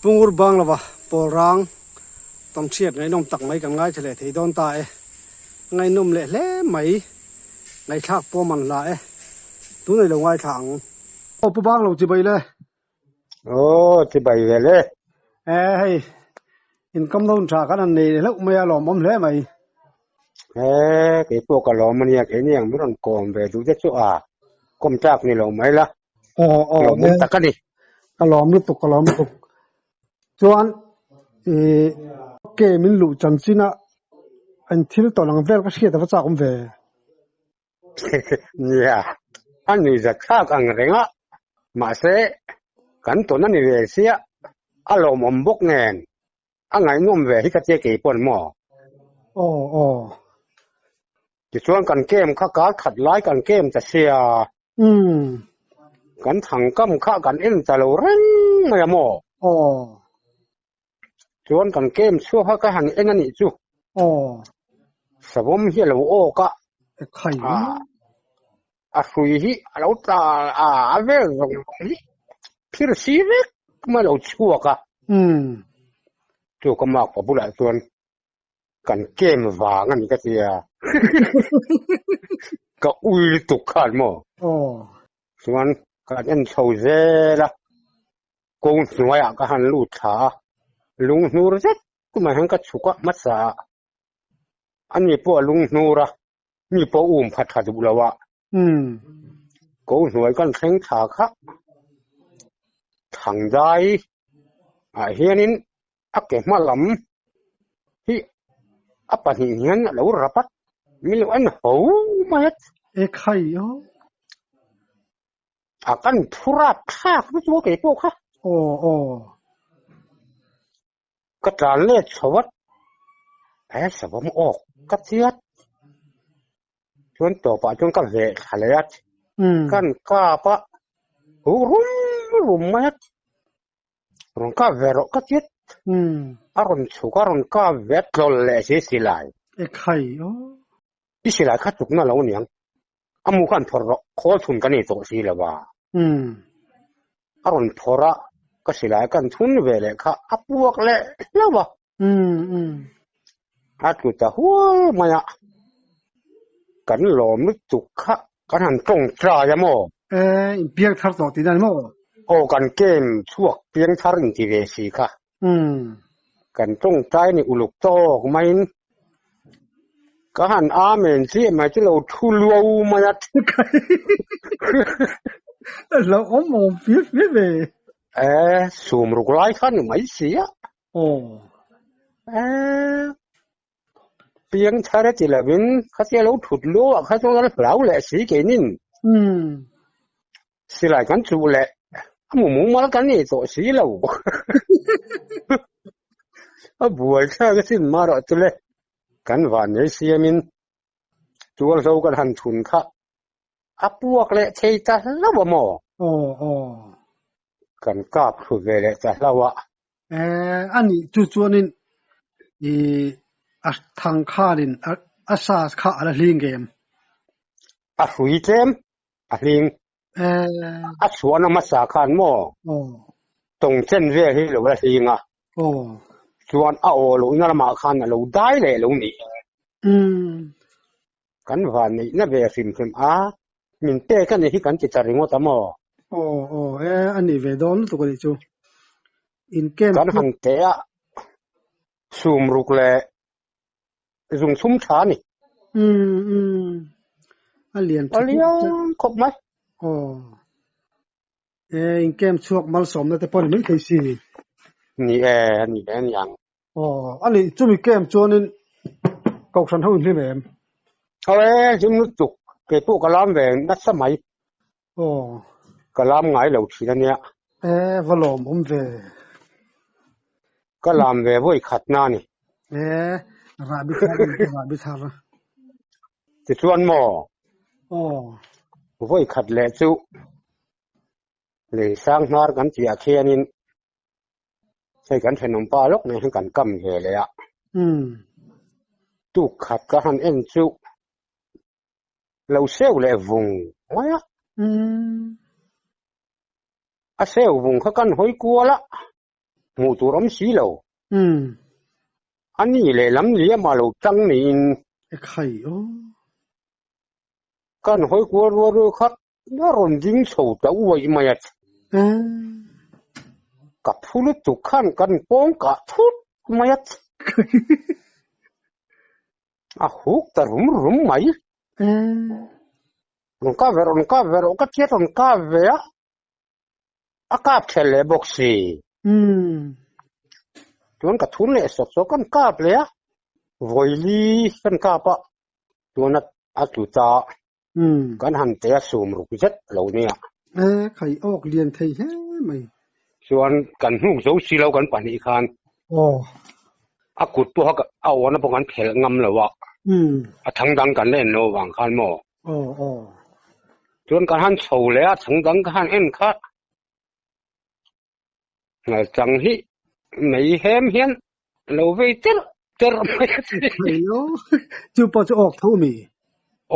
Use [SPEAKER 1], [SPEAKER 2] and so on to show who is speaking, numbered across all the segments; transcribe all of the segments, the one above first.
[SPEAKER 1] Pungur bang lova pawl rang tam hriat ngaihnawm tak mai kan ngaithla leh thei dawn ta e. A ngaihnawm leh hle mai. Ngaihthlak pawh man hla e. Tunei lo ngaithla ang. Aw pu bang lo chibai le.
[SPEAKER 2] Aw chibai ve le.
[SPEAKER 1] E hei income loan tha kan han nei hlauh mai a lawmawm hle mai.
[SPEAKER 2] E kei pawh ka lawm ania keini ang min rawn kawm ve duh te chu a kawm tlak ni lo mai la.
[SPEAKER 1] Aw aw
[SPEAKER 2] Lawmawm tak a ni.
[SPEAKER 1] Ka lawm lutuk ka lawm lutuk. Chuan i ke min luh chanchin a an thil tawn ang vel ka hriat ava chak awm ve.
[SPEAKER 2] Nia, a nuihzat thlak ang reng a, mahse kan tawn a ni ve sia, a lawmawm bawk nen a ngaihnawm ve hi ka tia kei pawn maw?
[SPEAKER 1] Aw aw.
[SPEAKER 2] Tichuan kan kem kha kar khat lai kan kem ta sia.
[SPEAKER 1] Umm.
[SPEAKER 2] Kan thangkam kha kan en ta lo reng mai a maw?
[SPEAKER 1] Aw.
[SPEAKER 2] Chuan kan kem chhuak kha ka han en a nih chu.
[SPEAKER 1] Aw.
[SPEAKER 2] Savawm hi a lo awk a.
[SPEAKER 1] E khai.
[SPEAKER 2] A hrui hi a lo tla a, a vel zawng zawng hi phir si vek mai a lo chhuak a.
[SPEAKER 1] Umm.
[SPEAKER 2] Chu ka makpa bulah chuan kan kem vang a ni ka tia. Ka ui lutuk khan maw?
[SPEAKER 1] Aw.
[SPEAKER 2] Chuan kan en chho zel a. Kawng hnuaiah ka han lut thla a, lunghnur zet tumah hian ka chhuk a hmasa a, ani pawh a lunghnur a, mi pawh um pha tha duh lo a, ko hnuai kan thleng thla kha Thangdai ah hianin a ke hma lam hi a pahnih hian a lo rap a, min lo en ho mai a.
[SPEAKER 1] E khai aw.
[SPEAKER 2] A kan thu rap thlak vek maw kei pawh kha.
[SPEAKER 1] Aw aw.
[SPEAKER 2] Ka tlan let chho a, he savawm awk ka chiat. Chuan tawpah chuan ka veh thla leh a, kan kap a, hu rum rum mai a, rawn kap ve rawh ka chiat. A rawn chhuk a, rawn kap ve a, tlawlh leh si silai.
[SPEAKER 1] E khai aw.
[SPEAKER 2] I silai kha chukna lo niang. A mu khan phawrh rawh, khawl thun ka nei tawh si lo a. A rawn phawrh a, ka silai kan thun ve leh kha a puak leh hlauh a. A tlu ta hual mai a, kan lawm lutuk kha kan han tawngtai a maw?
[SPEAKER 1] E, in piang thar tawh tihna ni maw?
[SPEAKER 2] Aw, kan kem chhuak piang thar inti ve si kha. Kan tawngtai ni uluk tawk maiin ka han amen chiah mai chu lo thu luau mai a.
[SPEAKER 1] Lo awm awm fir fir ve.
[SPEAKER 2] E, sum ruk lai kha ni mai si a.
[SPEAKER 1] Aw.
[SPEAKER 2] E, piang thar e ti lovin khatia lo thut luau ah kha chuan kan hlau leh si keinin. Silai kan chuh leh a mu mumal kan nei tawh si lo. A buai thlak asin marawh chu le kan van nei siamin tualhlo kan han thun kha a puak leh thei ta hlauh a maw?
[SPEAKER 1] Aw aw.
[SPEAKER 2] Kan kap thlu ve leh ta hlauh a.
[SPEAKER 1] Eh a nih chu chuanin i a thang khanin a sa kha a la hling em?
[SPEAKER 2] A hrui tlem A hling. A chhuahna hmasa khan maw tawng chen vel hi lo la hling a, chuan a aw lohna lamah khan a lo dai leh lo ni. Kan van neihna ve hrim hrim a, min pek a ni hi kan ti ta ringawt a maw?
[SPEAKER 1] Aw aw e, a nih ve dawn lutuk a nih chu. In camp
[SPEAKER 2] Kan han teh a, sum ruk leh zung chhum tha a ni.
[SPEAKER 1] Umm umm a lian
[SPEAKER 2] tha lian khawp mai.
[SPEAKER 1] Aw e in camp chhuak malsawmna te pawh ni mai thei si.
[SPEAKER 2] Ni e a ni e a ni ang.
[SPEAKER 1] Aw a nih chumi camp chuanin kohhran ho in hlim em?
[SPEAKER 2] Aw e hlim lutuk kei pawh ka lam ve nasa mai.
[SPEAKER 1] Aw.
[SPEAKER 2] Ka lam ngai lo thin a nia.
[SPEAKER 1] E va lawmawm ve.
[SPEAKER 2] Ka lam ve vawi khat na ni.
[SPEAKER 1] E rahbi thar rahbi thar.
[SPEAKER 2] Tichuan maw?
[SPEAKER 1] Aw.
[SPEAKER 2] Vawi khat leh chu lei sang hnar kan tih ah khianin hei kan thenawm pa lawk nen hian kan kam ve leh a.
[SPEAKER 1] Umm.
[SPEAKER 2] Tuk khat ka han en chu Lo seu leh vung mai a.
[SPEAKER 1] Umm.
[SPEAKER 2] A seu vung kha kan hawi kual a. Hmuh tur awm si lo. A ni lehlam liam a lo tang niin.
[SPEAKER 1] E khai aw.
[SPEAKER 2] Kan hawi kual rual rual kha a rawn ding chho ta uaih mai a. Ka phu lutuk khan kan pawng kah thut mai a. A huk ta rum rum mai. Rawn kap ve rawn kap ve rawh ka tia rawn kap ve a. A kap ṭhel leh bawk si. Chuan ka thun leh sawk sawk kan kap leh a, vawili kan kap a, chuan a tlu ta kan han teh a sum ruk zet lo nia.
[SPEAKER 1] E, khai awk lian thei hle mai.
[SPEAKER 2] Chuan kan hnuk zo si lo kan pahnih khan.
[SPEAKER 1] Aw.
[SPEAKER 2] A kut pawh a awn a pawh kan phelh ngam lo a. A thang dang kan la en lo avang khan maw.
[SPEAKER 1] Aw aw.
[SPEAKER 2] Chuan kan han chho leh a thang dang ka han en kha ngalchang hi mei hem hian lo vei terh terh mai a ti.
[SPEAKER 1] Hello. Chu pawh chu awk tho mi?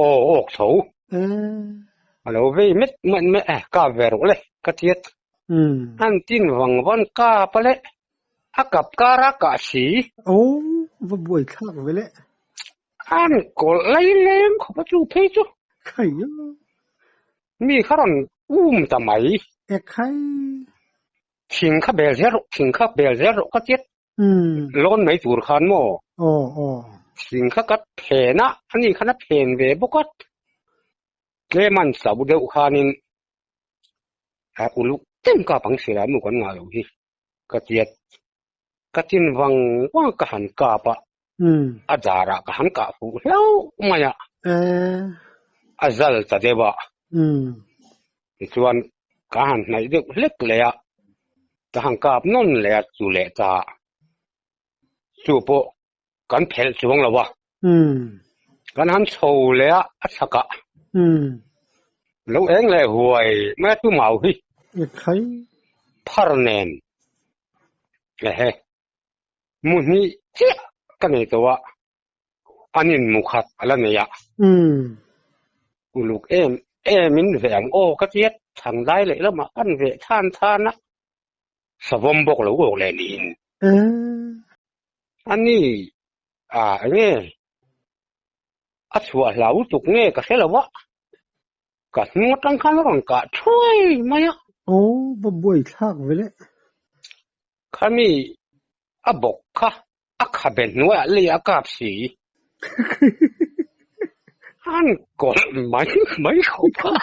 [SPEAKER 2] Aw awk tho. A lo vei met met mai a kap ve rawh le ka tiat. An tin vang van kap a le a kap kar a kah si.
[SPEAKER 1] Aw va buai thlak ve le.
[SPEAKER 2] An kawlh lai leng khawp a chu phei chu.
[SPEAKER 1] Khai a.
[SPEAKER 2] Mi kha rawn um ta mai.
[SPEAKER 1] E khai.
[SPEAKER 2] Thing kha bel zel rawh, thing kha bel zel rawh ka tiat. Lawn mai tur khan maw?
[SPEAKER 1] Aw aw.
[SPEAKER 2] Thing kha ka phen a, ani khan a phen ve bawk a. Tlem an chauh deuh khanin a uluk deuh ka pang sila maw kan ngah loh hi ka tiat. Ka tin vang vang ka han kap a, a darah ka han kah fuh hlauh mai a, a zal ta deuh a. Tichuan ka han hnaih deuh hlek leh a, ka han kap nawn leh a chu leh ta. Chu pawh kan phelh chuang lo a. Kan han chho leh a, a chhakah lo eng leh huai mai a chu mau hi phar nen ehe mu hnih chiah ka nei tawh a, an in mu khat a la nei a. Uluk em em in ve ang aw ka tia thang dai leh lamah kan ve than than a, savawm bawk lo awk leh niin. A ni a enge a chhuah hlau tuk nge ka hre lo a, ka hnung atang khan a rawn kah thuai mai a.
[SPEAKER 1] Aw va buai thlak ve le.
[SPEAKER 2] Khami a bawk kha a khabe hnuaiah lei a kap si. An kawlh mai mai khawp a.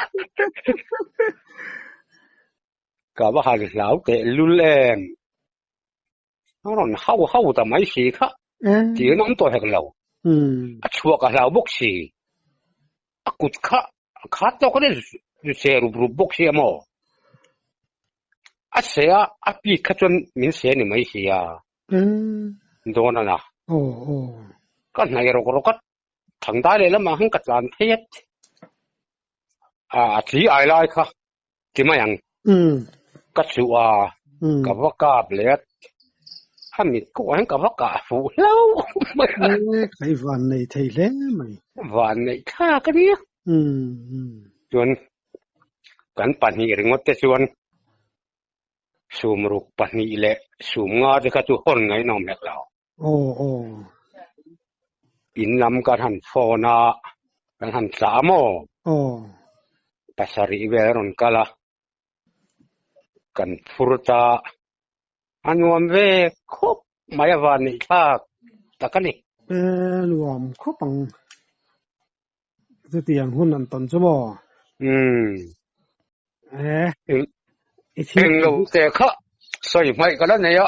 [SPEAKER 2] Ka va han hlau teh lul em. A rawn hau hau ta mai si kha tih an awm tawh hek lo. A chhuak a hlau bawk si. A kut kha a khat tawk a ni se rup rup bawk si a maw. A se a, a pik kha chuan min se ni mai si a. Dawn a na. Ka hnaih rawk rawk a, thang dai leh lamah khan ka tlan phei a. A tli ai lai kha ti mai ang. Ka chuh a, ka va kap leh a, a mit kawh hian ka va kah fuh hlauh mai a.
[SPEAKER 1] E, khai van nei thei hle mai.
[SPEAKER 2] Van neih thlak a nia. Chuan kan pahnih ringawt te chuan sumruk pahnih leh sumnga te kha chu hawn ngaihnawm hek lo.
[SPEAKER 1] Aw aw.
[SPEAKER 2] In lam kan han phone a, kan han tlah a maw?
[SPEAKER 1] Aw.
[SPEAKER 2] Pasarih vel a rawn kal a, kan phur ta a nuam ve khawp mai a van neih thlak tak a ni.
[SPEAKER 1] E nuam khawp ang. Chutiang hun an tawn chu maw?
[SPEAKER 2] Umm.
[SPEAKER 1] E.
[SPEAKER 2] Eng eng lo te kha sawi hmaih ka la nei a.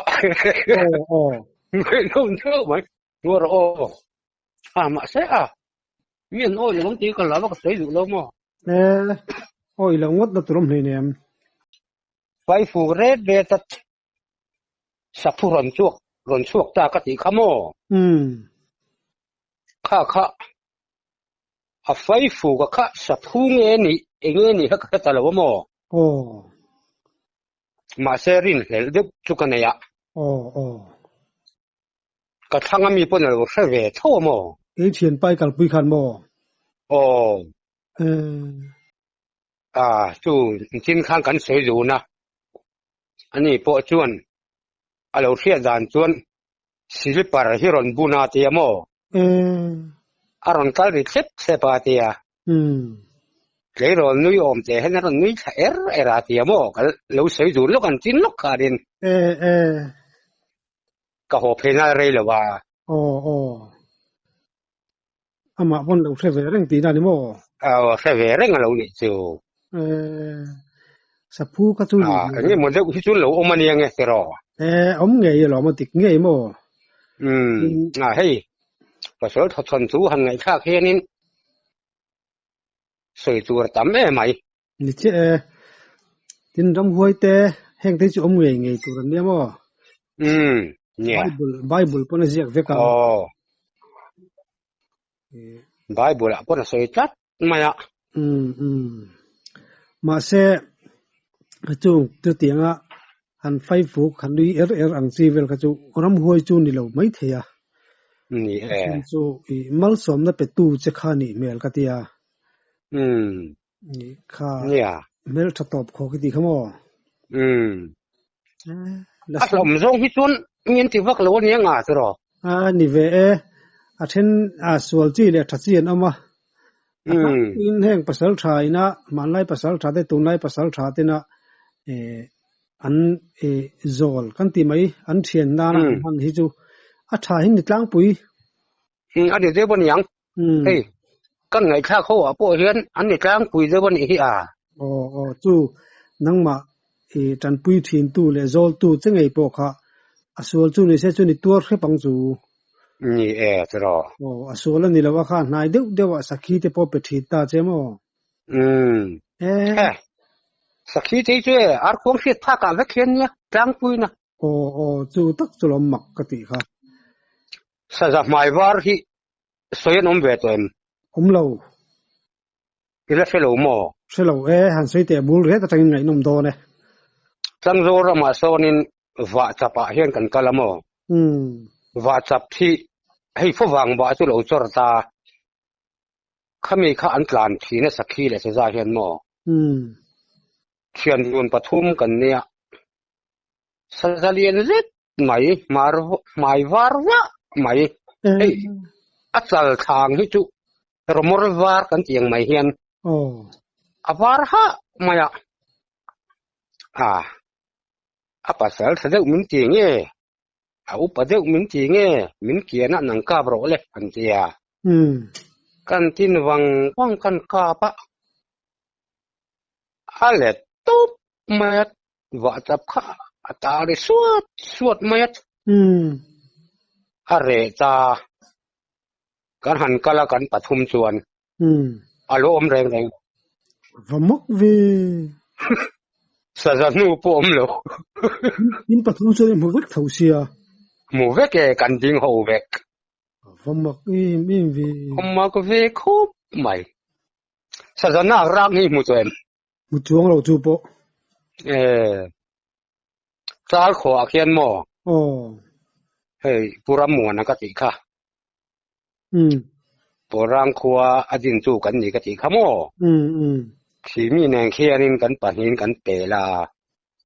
[SPEAKER 1] Aw aw.
[SPEAKER 2] Ngaih lo deuh mai. Tuar aw. A mahse a. Mi an awi lo ang tih ka hlau a ka sawi duh lo maw?
[SPEAKER 1] E. Awi lo ngawt na tur awm hleinem.
[SPEAKER 2] Faifuk ret ret a Saphu rawn chhuak rawn chhuak ta ka tih kha maw?
[SPEAKER 1] Umm.
[SPEAKER 2] Kha kha a faifuk a kha saphu nge nih eng nge nih kha ka hre ta lo a maw?
[SPEAKER 1] Aw.
[SPEAKER 2] Mahse rinhlelh deuh chu ka nei a.
[SPEAKER 1] Aw aw.
[SPEAKER 2] Ka thlang a mi pawn a lo hre ve tho a maw?
[SPEAKER 1] Kei thianpai kalpui khan maw?
[SPEAKER 2] Aw.
[SPEAKER 1] Umm.
[SPEAKER 2] Ah chu chin khan kan sawi dun a. Ani pawh chuan A lo hriat dan chuan silipar hi rawn bun a tia maw? A rawn kal ri thlep thlep a tia. Tleirawl nui awm teh hian a rawn nui thla er er a tia maw? Ka lo sawi dun lawk an tin lawk khanin. Ka haw phei nal rei lo a.
[SPEAKER 1] Aw aw. Amah pawn lo hre ve reng tihna a ni maw?
[SPEAKER 2] Aw, hre ve reng a lo nih chu.
[SPEAKER 1] Eh, saphu kha chu
[SPEAKER 2] ni. Ah, enge maw deuh hi chu lo awm a nia nge tiraw?
[SPEAKER 1] Eh, awm ngei alawm a dik ngei maw?
[SPEAKER 2] Umm, ah hei, pasal thawchhawn chu han ngaihthlak hianin sawi tur a tam em mai.
[SPEAKER 1] Ni chiah e, tin ramhuai te heng te hi chu awm ngei ngei tur an nia maw?
[SPEAKER 2] Umm, nia.
[SPEAKER 1] Bible, Bible pawn a ziak vek a.
[SPEAKER 2] Aw. Bible ah pawn a sawi tlat mai a.
[SPEAKER 1] Umm, umm. Mahse, chung chutianga han faifuk, han nui er er ang chi vel kha chu ramhuai chu ni lo mai thei a.
[SPEAKER 2] Ni e.
[SPEAKER 1] Chu i malsawmna petu che kha nih hmel ka tia.
[SPEAKER 2] Umm.
[SPEAKER 1] Ni kha.
[SPEAKER 2] Nia.
[SPEAKER 1] Hmel tha tawp khaw khi ti kha maw?
[SPEAKER 2] Umm. A hlawm zawng hi chuan mi an ti vak lo ania nga chu rawh.
[SPEAKER 1] A ni ve e. A then a sual chi leh tha chi an awm a.
[SPEAKER 2] Umm.
[SPEAKER 1] In heng pasal tha ina hmanlai pasal tha te tunlai pasal tha tena an zawl kan ti mai an thian nana an hman hi chu a tha hin ni tlangpui.
[SPEAKER 2] A ni deuh a niang. Hei, kan ngaihthlak ho ah pawh hian an ni tlangpui deuh a nih hi a.
[SPEAKER 1] Aw aw, chu nangmah i tanpui thintu leh zawltu che ngei pawh kha a sual chu ni se chu ni tuar hrep ang chu.
[SPEAKER 2] Ni e, tiraw.
[SPEAKER 1] Aw, a sual a ni lo a kha hnai deuh deuh ah sakhi te pawh pe thin ta che maw?
[SPEAKER 2] Umm. E, sakhi te hi chu e, arkhuang hriat phak ah vek hian nia, tlangpui na.
[SPEAKER 1] Aw aw, chu tak chu lawm mak ka tih kha.
[SPEAKER 2] Saza hmai var hi sawi an awm ve tawh em?
[SPEAKER 1] Awm lo.
[SPEAKER 2] I la hre lo maw?
[SPEAKER 1] Hre lo e, han sawi teh bul ret atangin ngaihnawm dawn e.
[SPEAKER 2] Tlangzawl ramah sawnin vah chapah hian kan kal a maw?
[SPEAKER 1] Umm.
[SPEAKER 2] Vah chap hi hei favang bah chu lo chawr ta. Khami kha an tlan thin a sakhi leh saza hian maw?
[SPEAKER 1] Umm.
[SPEAKER 2] Thian dun pathum kan nia. Saza lian zet mai hmar hmai var vah mai hei a chal thlang hi chu rawmawr var kan tih ang mai hian a var hah mai a a a pasal tha deuh min ti nge a upa deuh min ti nge min kian a nang kap rawh le an ti a kan tin vang vang kan kap a a let tawp mai a Vah chap kha a ta ri suat suat mai a. A reh ta. Kan han kal a kan pathum chuan a lo awm reng reng.
[SPEAKER 1] Va mawk ve.
[SPEAKER 2] Saza hnu pawh awm lo.
[SPEAKER 1] In pathum chuan i hmu vek tho sia.
[SPEAKER 2] Hmu vek e, kan ding ho vek.
[SPEAKER 1] Va mak em em ve.
[SPEAKER 2] Va mak ve khawp mai. Saza nak rak hi hmu tawh em?
[SPEAKER 1] Hmu chuang lo chu pawh.
[SPEAKER 2] Eh, tlal khuaah khian maw?
[SPEAKER 1] Aw.
[SPEAKER 2] Hei, Pu Rammuana ka tih kha.
[SPEAKER 1] Umm.
[SPEAKER 2] Pawlrang khua a din chu kan ni ka tih kha maw?
[SPEAKER 1] Umm, umm.
[SPEAKER 2] Khi mi nen khianin kan pahnihin kan pel a,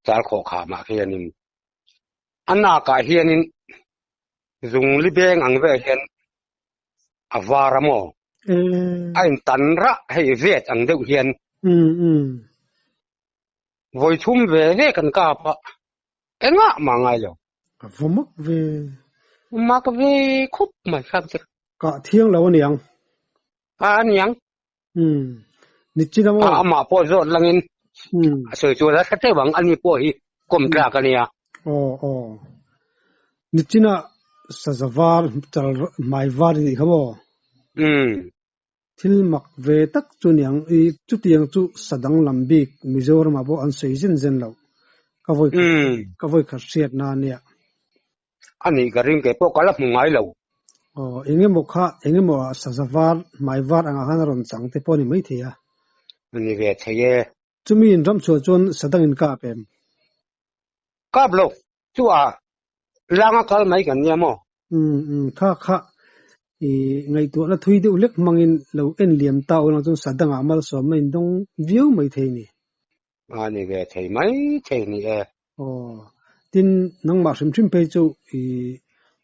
[SPEAKER 2] tlal khawh khamah khianin. A nakah hianin zung li beng ang vel hian a var a maw? A in tan rah hei vet ang deuh hian. Vawi thum ve ve kan kap a, engah mah ngai lo.
[SPEAKER 1] A va mak ve.
[SPEAKER 2] Mak ve khup mai kha chu.
[SPEAKER 1] Kah thiang lo aniang.
[SPEAKER 2] A aniang.
[SPEAKER 1] Nichin a maw?
[SPEAKER 2] Amah pawh zawt langin a sawi chu la hre teuh ang, ani pawh hi kawm tlak ania.
[SPEAKER 1] Aw aw. Nichin a saza var chal hmai var i nih kha maw?
[SPEAKER 2] Umm.
[SPEAKER 1] Thil mak ve tak chu niang i chutiang chu sa danglam bik Mizoramah pawh an sawi zen zen lo. Ka vawi ka vawi khat hriatna ania.
[SPEAKER 2] A nih ka ring kei pawh ka la hmu ngai lo.
[SPEAKER 1] Aw, engemaw kha engemaw ah saza var, hmai var angah khan a rawn chang te pawh a ni maithei a.
[SPEAKER 2] A ni ve thei e.
[SPEAKER 1] Chumi in ram chhuah chuan sa dang in kap em?
[SPEAKER 2] Kap lo, chu a lang a kal mai kan nia maw?
[SPEAKER 1] Umm umm, kha kha i ngaihtuahna thui deuh hlek hmangin lo en liam ta ulang chuan sa dangah malsawmna in dawng viau maithei ni.
[SPEAKER 2] A ni ve thei mai thei ni e.
[SPEAKER 1] Aw, Tin, nangmah hrim hrim phei chu i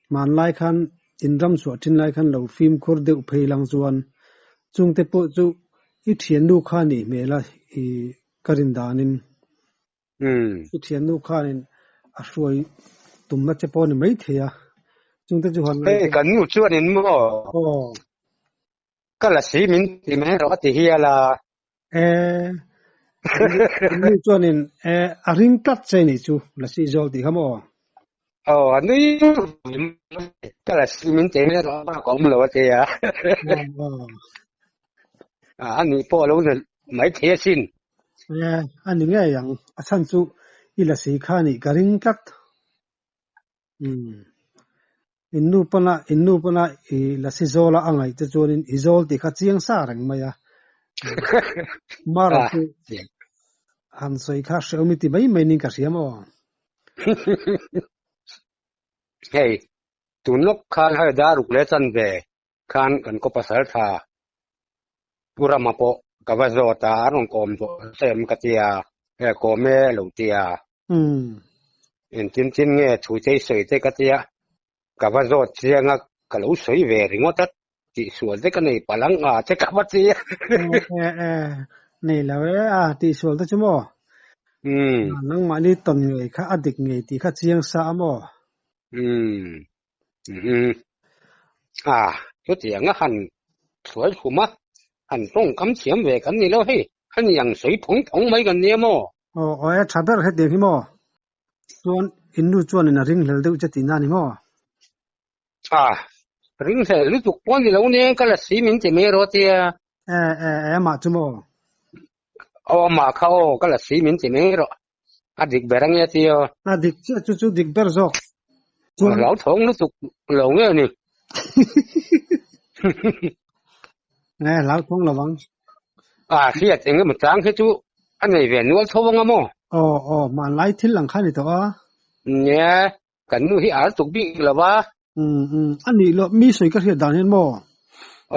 [SPEAKER 1] hmanlai khan in ram chhuah thin lai khan lo fimkhur deuh phei lang chuan chungte pawh chu i thiannu kha nih hmel a i ka rin danin i thiannu khanin a hruai tumna che pawh a ni maithei a, chungte chu han
[SPEAKER 2] Hei kan nu chuanin maw?
[SPEAKER 1] Aw.
[SPEAKER 2] Ka la si min ti mai rawh a ti hial a.
[SPEAKER 1] E, nu chuanin e, a ring tlat che nih chu la si zawl tih kha maw?
[SPEAKER 2] Aw, a nui ka la si min ti mai rawh a bak a awm lo a ti a. A nih pawh a lo na mai thei asin.
[SPEAKER 1] E, a ni ngei ang, a chhan chu i la si kha nih ka ring tlat. Umm. In nu pana, in nu pana i lasi zawla a ngaih te chuanin i zawl tih kha chiang sa reng mai a. Mara chu han sawi kha hrehawm i ti mai mai nin ka hria maw?
[SPEAKER 2] Hei, tun lawk khan hei daruk leh chanve khan kan khaw pasal tha Pu Rama pawh ka va zawt a, a rawn kawm tawh em ka ti a, he kawm e a lo ti a. Engtin tin nge thu te i sawi te ka ti a, ka va zawt chiang a, ka lo sawi ve ringawt a, tihsual te ka nei palh ang a te ka va ti a.
[SPEAKER 1] E e, nei lo e a, tihsual te chu maw? Nangmahni tawn ngei kha a dik ngei tih kha chiang sa a maw?
[SPEAKER 2] Umm. A, chutiang a han hruai khum a, han tawngkam thiam ve kan ni lo hei, a ni ang sawi phawng phawng mai kan nia maw?
[SPEAKER 1] Aw, aw e, tha ber hetiang hi maw? Chuan in nu chuanin a ringhlel deuh che tihna a ni maw?
[SPEAKER 2] A, ringhlel lutuk pawh a ni lo nia, ka la si min ti mai rawh tia.
[SPEAKER 1] E, e, e, amah chu maw?
[SPEAKER 2] Aw, amah kha aw, ka la si min ti mai rawh. A dik ber ange ti aw.
[SPEAKER 1] A dik chiah chu chu dik ber zawk.
[SPEAKER 2] Chuan hlau thawng lutuk lo nge ni.
[SPEAKER 1] Nge hlau thawng lo ang.
[SPEAKER 2] A hriat eng emaw chang hi chu a nei ve nual tho anga maw?
[SPEAKER 1] Aw aw hmanlai thil ang kha ni tawh a.
[SPEAKER 2] Nia kan nu hi ar tuk bik lo va.
[SPEAKER 1] Um um a nih loh mi sawi ka hriat dan hian maw?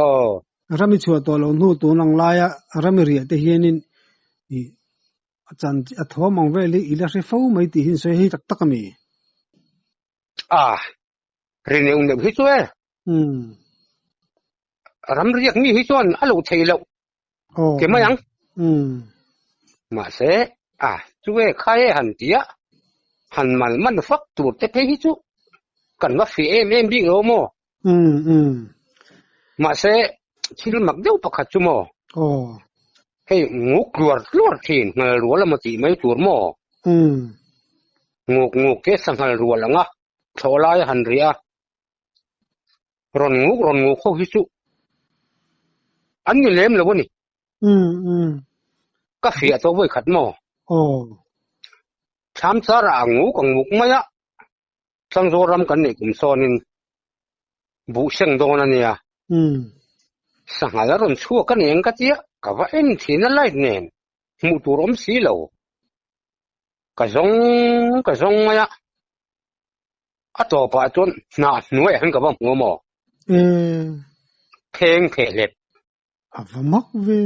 [SPEAKER 2] Aw.
[SPEAKER 1] Rami chhuah tawh loh hnu tun ang laia rami riah te hianin ih A chan a thawm ang vel hi i la hre fo mai tih hi sawi hei tak tak a mi?
[SPEAKER 2] A, ri neuh neuh hi chu e.
[SPEAKER 1] Umm.
[SPEAKER 2] Ram riak mi hi chuan a lo thei loh ke mai ang.
[SPEAKER 1] Umm.
[SPEAKER 2] Mahse, a, chu e kha e han ti a, han mal man fak tur te phei hi chu kan va fih em em bik lo maw?
[SPEAKER 1] Umm umm.
[SPEAKER 2] Mahse, thil mak deuh pakhat chu maw?
[SPEAKER 1] Aw.
[SPEAKER 2] Hei nguk tluar tluar thin nghal rual emaw tih mai tur maw?
[SPEAKER 1] Umm.
[SPEAKER 2] Nguk nguk te sanghal rual anga thlawh lai a han ri a. Rawn nguk rawn nguk ho hi chu an ni lem lo a ni.
[SPEAKER 1] Umm umm.
[SPEAKER 2] Ka fiah tawh vawi khat maw?
[SPEAKER 1] Aw.
[SPEAKER 2] Thlam char ah a nguk a nguk mai a. Tlangzawl ram kan neih kum sawnin buh seng dawn a nia. Sanghal a rawn chhuak a ni ang ka tia, ka va en thin a light nen hmuh tur awm si lo. Ka zawng ka zawng mai a, a tawpah chuan hnah hnuaiah hian ka va hmu a maw? Pheng phehlep.
[SPEAKER 1] A va mak ve.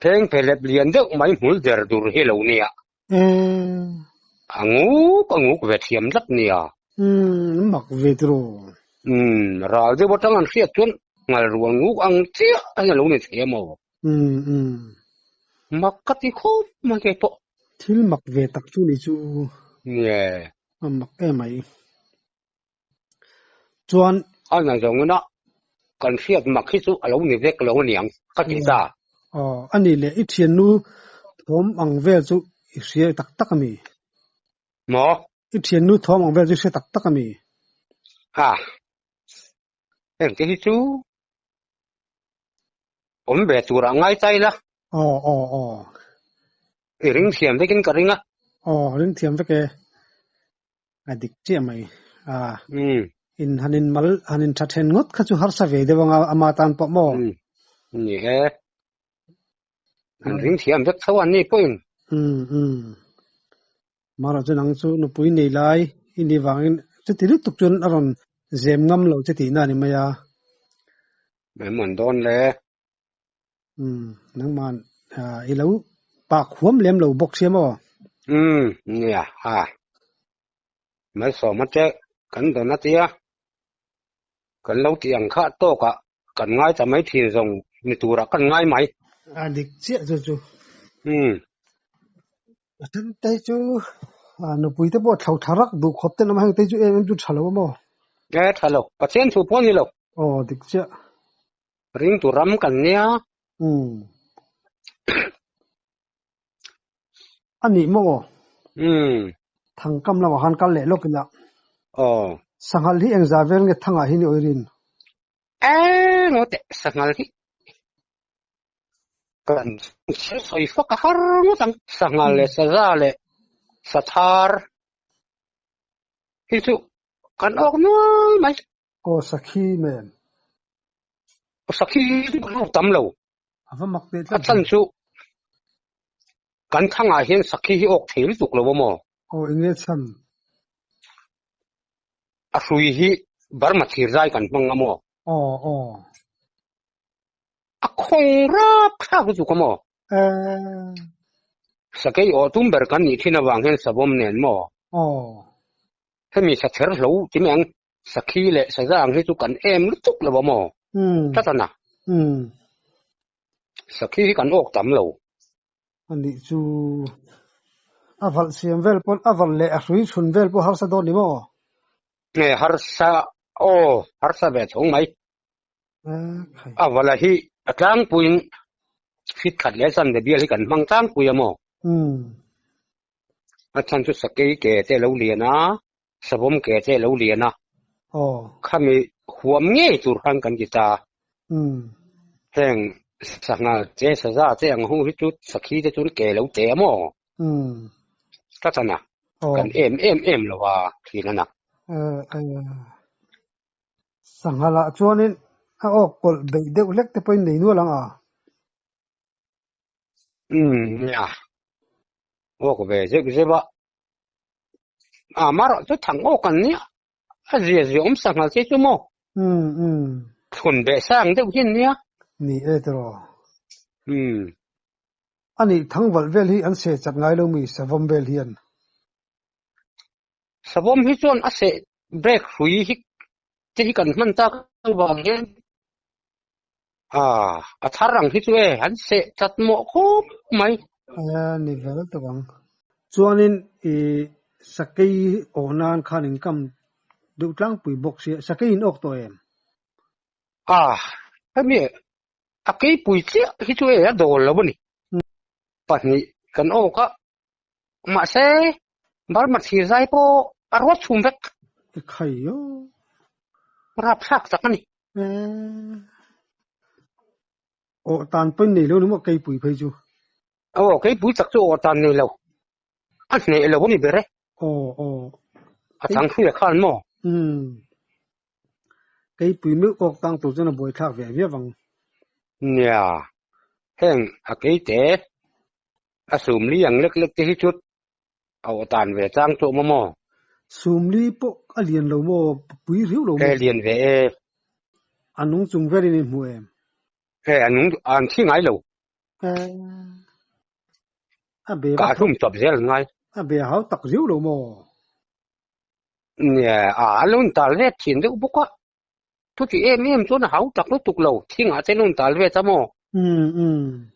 [SPEAKER 2] Pheng phehlep lian deuh mai hmul der dur hi lo nia. A nguk a nguk ve thiam tlat nia.
[SPEAKER 1] Umm mak ve tiraw.
[SPEAKER 2] Umm ral deuh atang an hriat chuan ngal rual nguk ang chiah hian a lo ni thei a maw.
[SPEAKER 1] Umm umm.
[SPEAKER 2] Mak ka ti khawp mai kei pawh.
[SPEAKER 1] Thil mak ve tak chu ni chu.
[SPEAKER 2] Nge.
[SPEAKER 1] A mak emai. Chuan
[SPEAKER 2] a na zawngin a kan hriat mak hi chu a lo ni vek lo aniang ka ti ta.
[SPEAKER 1] Aw, a nih leh i thiannu thawm ang vel chu i hria tak tak a mi?
[SPEAKER 2] Maw?
[SPEAKER 1] I thiannu thawm ang vel chu i hria tak tak a mi?
[SPEAKER 2] Ha, heng te hi chu awm ve turah ngai ta ila.
[SPEAKER 1] Aw, aw, aw.
[SPEAKER 2] I ring thiam vekin ka ring a.
[SPEAKER 1] Aw, ring thiam vek e. A dik chiah mai. A in han in mal han in tha then ngawt kha chu harsa ve deuh anga ama tan pawh maw?
[SPEAKER 2] Ni e. An ring thiam vek tho an ni pawhin.
[SPEAKER 1] Um um. Mara chu nang chu nupui nei lai i ni vangin chuti lutuk chuan a rawn zem ngam lo che tihna a ni mai a.
[SPEAKER 2] Em an dawn le.
[SPEAKER 1] Umm nangman i lo pak huam lem lo bawk sia maw?
[SPEAKER 2] Umm nia ha. Malsawma te kan dawn a tia, kan lo tih ang kha tawkah kan ngai ta mai thin zawng ni turah kan ngai mai.
[SPEAKER 1] A dik chiah chu chu.
[SPEAKER 2] Umm.
[SPEAKER 1] A then te hi chu nupui te pawh thlo thla rak duh khawp ten awm a, heng te hi chu em em chu tha lo a maw?
[SPEAKER 2] E tha lo, Pathian thu pawh a ni lo.
[SPEAKER 1] Aw dik chiah.
[SPEAKER 2] Ringtu ram kan nia.
[SPEAKER 1] Umm. A nih maw?
[SPEAKER 2] Umm.
[SPEAKER 1] Thangkam lamah khan kal leh lawk ila.
[SPEAKER 2] Aw.
[SPEAKER 1] Sanghal hi engzah vel nge thangah hi ni awirin?
[SPEAKER 2] Eng aw teh sanghal hi kan sawi fak a har ngawt ang. Sanghal leh saza leh sathar hi chu kan awk nual mai.
[SPEAKER 1] Aw sakhi men.
[SPEAKER 2] Aw sakhi hi chu kan awk tam lo.
[SPEAKER 1] A va mak teh
[SPEAKER 2] A
[SPEAKER 1] tlat
[SPEAKER 2] chan chu kan thangah hian sakhi hi awk thei lutuk lo a maw?
[SPEAKER 1] Aw enge chhan?
[SPEAKER 2] A hrui hi Burma thir zai kan hmang a maw?
[SPEAKER 1] Aw aw.
[SPEAKER 2] A khawng rap thlak lutuk a maw?
[SPEAKER 1] Eh.
[SPEAKER 2] Sakei aw tum ber kan nih thin avang hian savawm nen maw?
[SPEAKER 1] Aw.
[SPEAKER 2] Hemi sather hlo ti mai ang Sakhi leh saza ang hi chu kan em lutuk lo a maw? Tlat a na. Sakhi hi kan awk tam lo.
[SPEAKER 1] A nih chu a valh siam vel pawn a valh leh a hrui chhun vel pawh harsa dawn ni maw?
[SPEAKER 2] Nge harsa aw harsa ve thung mai. A valh a hi a tlangpuiin fit khat leh zan ve bial hi kan hmang tlangpui a maw? A chhan chu sakei ke te a lo lian a. Savawm ke te lo lian a, khami huam ngei tur khan kan ti ta. Heng sangha che saza che ang ho hi chu sakhi te chuan ke lo te a maw? Ka chan a, kan em em em lo a thin a na.
[SPEAKER 1] Sangha lah chuanin a awk kawlh beih deuh hlek te pawhin nei nual ang a.
[SPEAKER 2] Umm nia, awk ve zeuh zeuh a. A marawh chu thang awk an nia, a zia zia awm sanghal che chu maw?
[SPEAKER 1] Umm umm.
[SPEAKER 2] Thlun beh sang deuh hian nia.
[SPEAKER 1] Ni e tiraw.
[SPEAKER 2] Umm.
[SPEAKER 1] A nih thangvalh vel hi an seh chat ngai lo mi savawm vel hian?
[SPEAKER 2] Savawm hi chuan a seh brake hrui hi te hi kan hman tak avang hian a a thar ang hi chu e an seh chat mawh khawp mai.
[SPEAKER 1] A ni vel tawh ang. Chuanin i sakei awh nan khan in kam deuh tlangpui bawk sia, sakei in awk tawh em?
[SPEAKER 2] A, hemi a keipui chiah hi chu e a dawl lo a ni. Pahnih kan awk a, Mahse, Burma thir zai pawh a ruat chhum vek.
[SPEAKER 1] I khai aw.
[SPEAKER 2] Rapthlak tak a ni.
[SPEAKER 1] Eh. Aw tan pawn nei lo ni maw keipui phei chu?
[SPEAKER 2] Aw, keipui tak chu aw tan nei lo. A hneh lo a ni ber e.
[SPEAKER 1] Aw, aw.
[SPEAKER 2] A chang hruia khan maw?
[SPEAKER 1] Umm. Keipui meuh awk tang tur chuan a buaithlak ve viau ang.
[SPEAKER 2] Nia, heng a keite A sumli ang lek lek te hi chu a aw tan ve chang tawh maw maw?
[SPEAKER 1] Sumli pawh a lian lo maw? Pui riau lo maw?
[SPEAKER 2] E lian ve e.
[SPEAKER 1] A nung chung velin in hmu em?
[SPEAKER 2] E a nung an thi ngai lo.
[SPEAKER 1] E a be
[SPEAKER 2] Ka hlum chawp zel an ngai.
[SPEAKER 1] A be hau tak riau lo maw?
[SPEAKER 2] Nia a a lo intal ve thin deuh bawk a. Chuti em em chuan a hau tak lutuk lo. Thingah te lo intal ve ta maw?
[SPEAKER 1] Umm umm.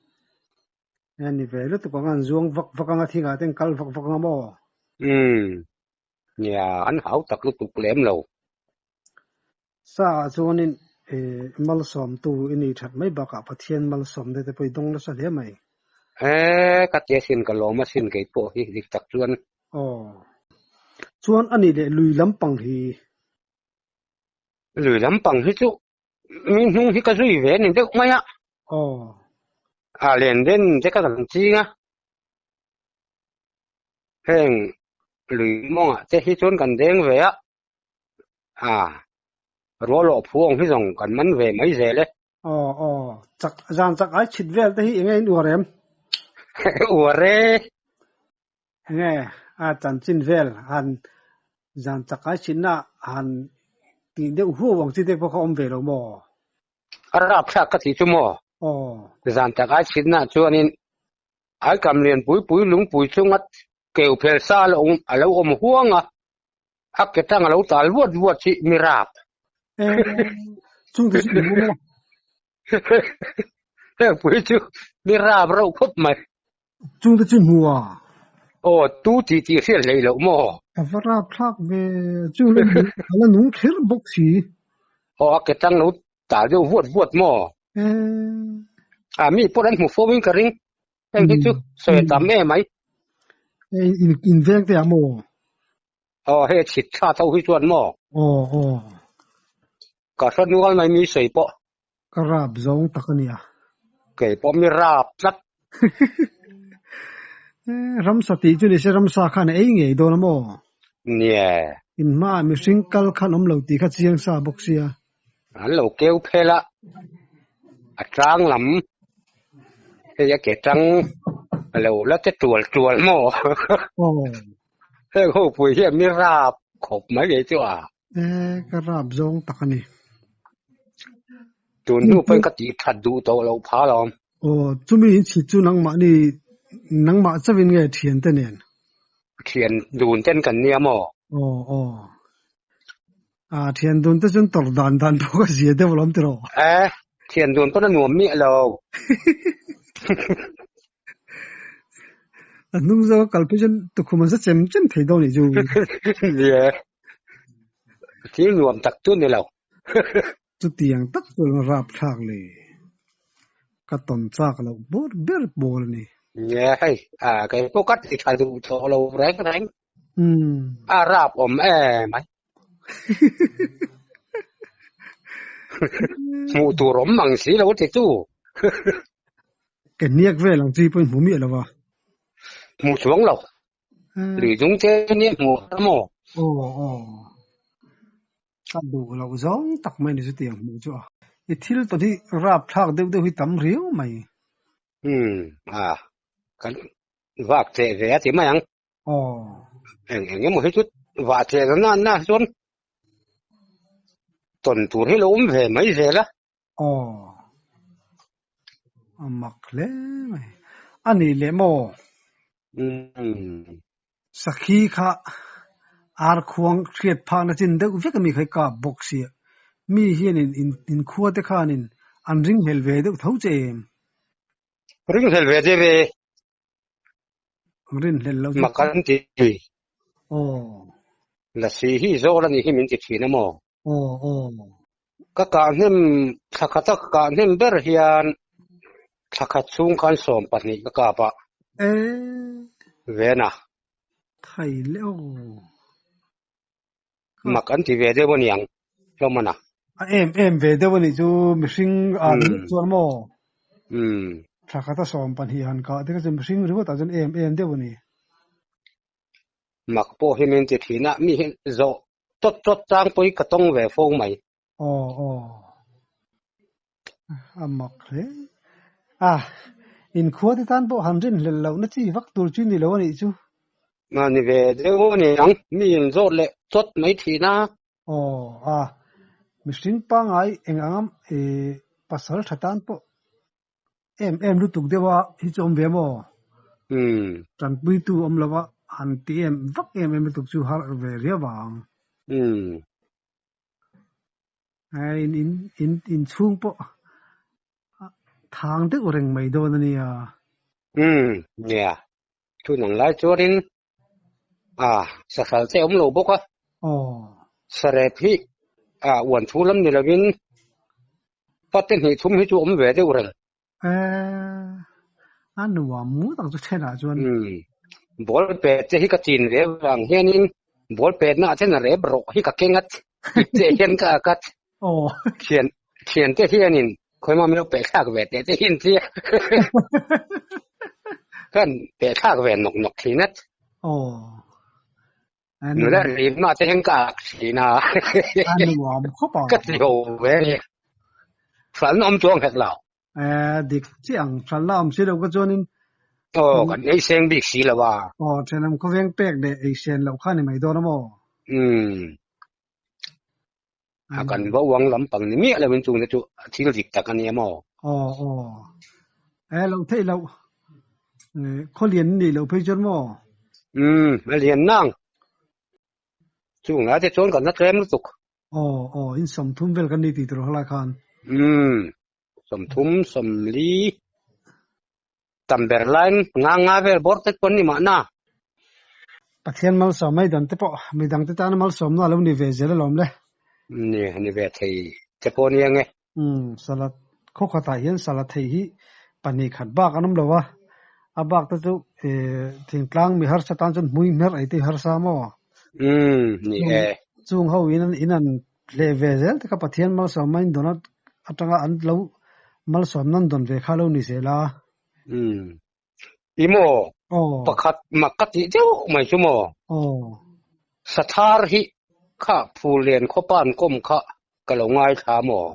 [SPEAKER 1] A ni ve lutuk ang an zuang vak vak anga thingah te an kal vak vak anga maw?
[SPEAKER 2] Umm. Nia, an hau tak lutuk lem lo.
[SPEAKER 1] Sa ah chuanin eh malsawmtu i nei that mai bakah Pathian malsawmna te pawh i dawng nasa hle mai.
[SPEAKER 2] Eh, ka tia sin ka lawm asin kei pawh hi dik tak chuan.
[SPEAKER 1] Aw. Chuan a nih leh lui lampang hi.
[SPEAKER 2] Lui lampang hi chu Mi hnung hi ka zui ve ni deuh mai a.
[SPEAKER 1] Aw.
[SPEAKER 2] A len den te ka dang ching a. Heng lui mawngah te hi chuan kan deng ve a. A rualawh phuang hi zawng kan man ve mai zel e.
[SPEAKER 1] Aw aw chak zan chak ai chhit vel te hi enge in uar em?
[SPEAKER 2] Uar e.
[SPEAKER 1] Enge a chanchin vel han zan chak ai chhitna han tih deuh huau ang chi te pawh kha awm ve lo maw?
[SPEAKER 2] A rapthlak ka tih chu maw?
[SPEAKER 1] Aw.
[SPEAKER 2] Zan chak ai chhitna chuanin aikam lian pui pui lungpui chunga keu phel sa a lo awm huang a. A ke tang a lo tal vuat vuat hi mi rap.
[SPEAKER 1] Eh, chung te chu in maw?
[SPEAKER 2] Heng pui chu mi rap reuh khawp mai.
[SPEAKER 1] Chung te chu hmu a?
[SPEAKER 2] Aw, tu ti tih hriat hlei loh maw?
[SPEAKER 1] A va rap thlak ve, chu la nung, a la nung kher bawk si.
[SPEAKER 2] Aw, a ke tang lo tal deuh vuat vuat maw?
[SPEAKER 1] Eh.
[SPEAKER 2] A mi pawh an hmu fo in ka ring. Heng hi chu sawi a tam em mai.
[SPEAKER 1] In in veng te ah maw?
[SPEAKER 2] Aw hei chhit thla tho hi chuan maw?
[SPEAKER 1] Aw aw.
[SPEAKER 2] Ka hre nual mai mi sawi pawh.
[SPEAKER 1] Ka rap zawng tak a nia.
[SPEAKER 2] Kei pawh mi rap tlat.
[SPEAKER 1] Ramsa tih chu nise ramsa khan a ei ngei dawn a maw?
[SPEAKER 2] Nia.
[SPEAKER 1] In hmaah mihring kal khan awm lo tih kha chiang sa bawk sia.
[SPEAKER 2] An lo keu phel a, a tang lam hei a ke tang a lo la te tual tual maw?
[SPEAKER 1] Aw.
[SPEAKER 2] Heng ho pui hian mi rap khawp mai ngei chu a.
[SPEAKER 1] E, ka rap zawng tak a ni.
[SPEAKER 2] Tun hnu pawhin ka tih that duh tawh loh pha lawm.
[SPEAKER 1] Aw, chumi in chhit chu nangmahni, nangmah chauhin nge thiante nen?
[SPEAKER 2] Thian dun ten kan nia maw?
[SPEAKER 1] Aw, aw. A, thian dun te chuan tawrh dan dan pawh ka zia deuh alawm tiraw?
[SPEAKER 2] E, thian dun pawn a nuam miah lo.
[SPEAKER 1] A hnung zawk a kal phei chuan tukhum an sa chem chem thei dawn nih chu.
[SPEAKER 2] Nia, thil nuam tak chu ni lo.
[SPEAKER 1] Chutiang tak chuan rapthlak leh ka tawn chak loh bawr ber pawl a ni.
[SPEAKER 2] Nia, hei, kei pawh ka ti tha duh tawh lo reng reng. A rap awm em mai. Hmuh tur awm mang si lo ti tu.
[SPEAKER 1] Ke hniak vel ang chi pawhin hmu miah lo va.
[SPEAKER 2] Hmu chuang lo. Lui dung te nia hmu a maw?
[SPEAKER 1] Aw aw. Ka duh loh zawng tak mai ni chutiang hmuh chu a. I thil tawn hi rapthlak deuh deuh hi tam riau mai.
[SPEAKER 2] Umm a. Kan vak cheh ve a ti mai ang.
[SPEAKER 1] Aw.
[SPEAKER 2] Eng eng emaw hi chu vah cheh na na na chuan tawn tur hi lo awm ve mai zel a.
[SPEAKER 1] Aw. A mak hle mai. A nih leh maw?
[SPEAKER 2] Umm.
[SPEAKER 1] Sakhi kha ar khuang hriat phakna chin deuh vek a mi kha i kap bawk sia. Mi hianin in inkhua te khanin an ringhlel ve deuh tho che em?
[SPEAKER 2] Ringhlel ve deuh e.
[SPEAKER 1] Rinhlel lo chu.
[SPEAKER 2] Mak an ti.
[SPEAKER 1] Aw.
[SPEAKER 2] Lasi hi zawl a nih hi min ti thin a maw?
[SPEAKER 1] Aw aw.
[SPEAKER 2] Ka kah hnem thla khata ka kah hnem ber hian thla khat chhung khan 12 ka kap a.
[SPEAKER 1] Eh.
[SPEAKER 2] Vena.
[SPEAKER 1] Thai le aw.
[SPEAKER 2] Mak an ti ve deuh a niang hlawm a na.
[SPEAKER 1] A em em ve deuh a nih chu mihring a nih chuan maw?
[SPEAKER 2] Umm.
[SPEAKER 1] Thla khata 12 han kah te kha chu mihring ringawt ah chuan em em deuh a ni.
[SPEAKER 2] Mak pawh hi min ti thin a, mi hi zawh tawt tawt chang pawhin ka tawng ve fo mai.
[SPEAKER 1] Aw aw. A mak hle. A, inkhua te tan pawh han rinhlelh lohna chi vak tur chu ni lo a nih chu.
[SPEAKER 2] Mahni ve deuh a ni ang, mi inzawt leh chawt mai thin a.
[SPEAKER 1] Aw, a, mihring pangngai eng anga pasal tha tan pawh em em lutuk deuh a hi chu awm ve maw?
[SPEAKER 2] Umm.
[SPEAKER 1] Tanpuitu awm lo a, han ti em vak em em lutuk chu harh ve riau ang.
[SPEAKER 2] Umm.
[SPEAKER 1] In in in inchhung pawh thang deuh reng mai dawn a nia.
[SPEAKER 2] Umm nia, chun ang lai chuanin a sahral te awm lo bawk a.
[SPEAKER 1] Aw.
[SPEAKER 2] Sarep hi a uan thu lam ni lovin pate hnih thum hi chu awm ve deuh reng.
[SPEAKER 1] Eh, a nuam ngut ang chu thenah chuan.
[SPEAKER 2] Umm, ball pet te hi ka chin ve vang hianin ball petna ah chuan a rep rawh hi ka keng a, ip te hian ka ak a.
[SPEAKER 1] Aw.
[SPEAKER 2] Thian, thian te hianin khawima min lo peh thlak ve teh te hi an tia. Kan peh thlak ve nawk nawk thin a.
[SPEAKER 1] Aw.
[SPEAKER 2] Nula rimna te hian ka ak thin a.
[SPEAKER 1] A nuam khawp ang.
[SPEAKER 2] Ka ti ho ve a ni. Hralhna awm chuang hek lo.
[SPEAKER 1] Eh, dik chiah ang. Hralhna awm si lo ka chuanin.
[SPEAKER 2] Aw, kan ei seng bik si lo a.
[SPEAKER 1] Aw, thenawm khawveng pek leh ei sen loh kha ni mai dawn a maw?
[SPEAKER 2] Umm. A kan va uang lampang ni miah lo in chungte chu thil dik tak a nia maw?
[SPEAKER 1] Aw, aw. Eh, lo theih loh. Eh, khaw lian ni lo phei chuan maw?
[SPEAKER 2] Umm, a lian nang. Chung lai te chuan kan la tlem lutuk.
[SPEAKER 1] Aw aw in 30 vel kan ni tih tur khalai khan.
[SPEAKER 2] Umm 30 40 tam ber laiin nga nga vel bawr te chuan ni mahna.
[SPEAKER 1] Pathian malsawm mai dan te pawh midang te tana malsawmna a lo ni ve zel alawm le.
[SPEAKER 2] Ni ni ve thei te pawh nia nge.
[SPEAKER 1] Umm salat khaw khatah hian salat thei hi pahnih khat bak an awm lo a, a bak te chu thingtlang mi harsa tan chuan hmui hmer ei te hi harsa maw?
[SPEAKER 2] Umm ni e.
[SPEAKER 1] Chung ho in in an hleh ve zel te kha Pathian malsawm a in dawn atanga an lo malsawm nan dawn ve kha lo ni zel a.
[SPEAKER 2] Umm i maw pakhat mak ka tih deuh mai chu maw? Sathar hi kha Phullen khawpa an kawm kha ka lo ngaithla maw?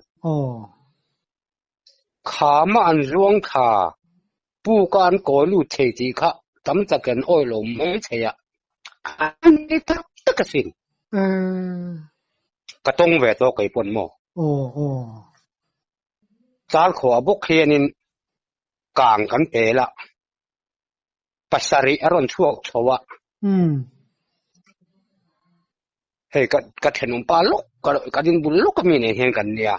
[SPEAKER 2] Khama an zuang thla puka an kawi lut thei tih kha tam tak an awih lo mai thei a, an ni tak tak asin. Ka tawng ve tawh kei pawn maw? Chalkhuah bawk hianin kang kan pel a, pasarih a rawn chhuak chho a. Hei ka ka thenawm pa lawk ka ka ding bul lawk ami nen hian kan nia.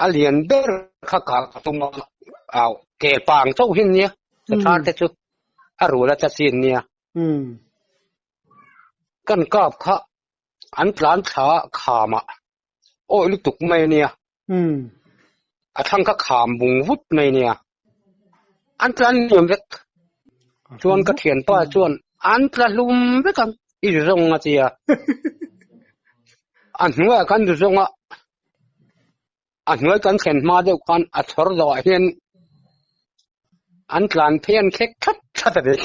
[SPEAKER 2] A lian ber kha ka ka tum a, au kel pang chauh hi nia, sathar te chu a rul a chachin nia. Kan kap kha an tlan thla kham a, awih lutuk mai a nia. A thlang kha kham bung vut mai a nia. An tlan hniam vek. Chuan ka thianpa chuan an tla hlum vek ang i zu zawng a tia. A hnuaiah kan zu zawng a, a hnuai kan thlen hma deuh khan a chhawr zawhah hian an tlan phei an thlek that that a ni.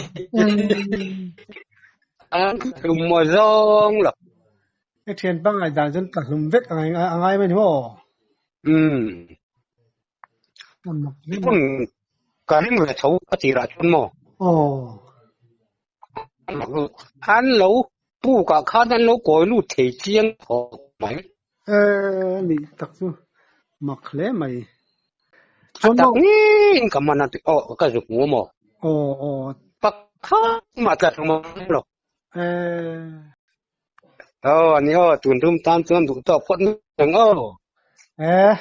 [SPEAKER 2] An tla hlum maw zawng lo.
[SPEAKER 1] I thian pangngai dan chuan tla hlum vek a ngai mai ni maw?
[SPEAKER 2] Umm. Hun ka ring ve tho a tirah chuan maw?
[SPEAKER 1] Aw.
[SPEAKER 2] An lo pukah khan an lo kawi lut thei chiang khawp mai.
[SPEAKER 1] Eh, ni tak chu mak hle mai.
[SPEAKER 2] A tak ngeiin ka man a ti, aw ka zu hmu maw?
[SPEAKER 1] Aw, aw.
[SPEAKER 2] Pakhat mah tla hlum a awm lo.
[SPEAKER 1] Eh.
[SPEAKER 2] Aw, ani aw, tun tum tan chuan duh tawk phawt mai ang aw.
[SPEAKER 1] Eh,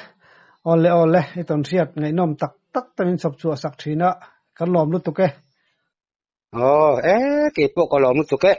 [SPEAKER 1] awle awle, i tawn hriat ngaihnawm tak tak te min chhawp chhuah sak thin a, kan lawm lutuk e.
[SPEAKER 2] Aw, eh, keipawh ka lawm lutuk e.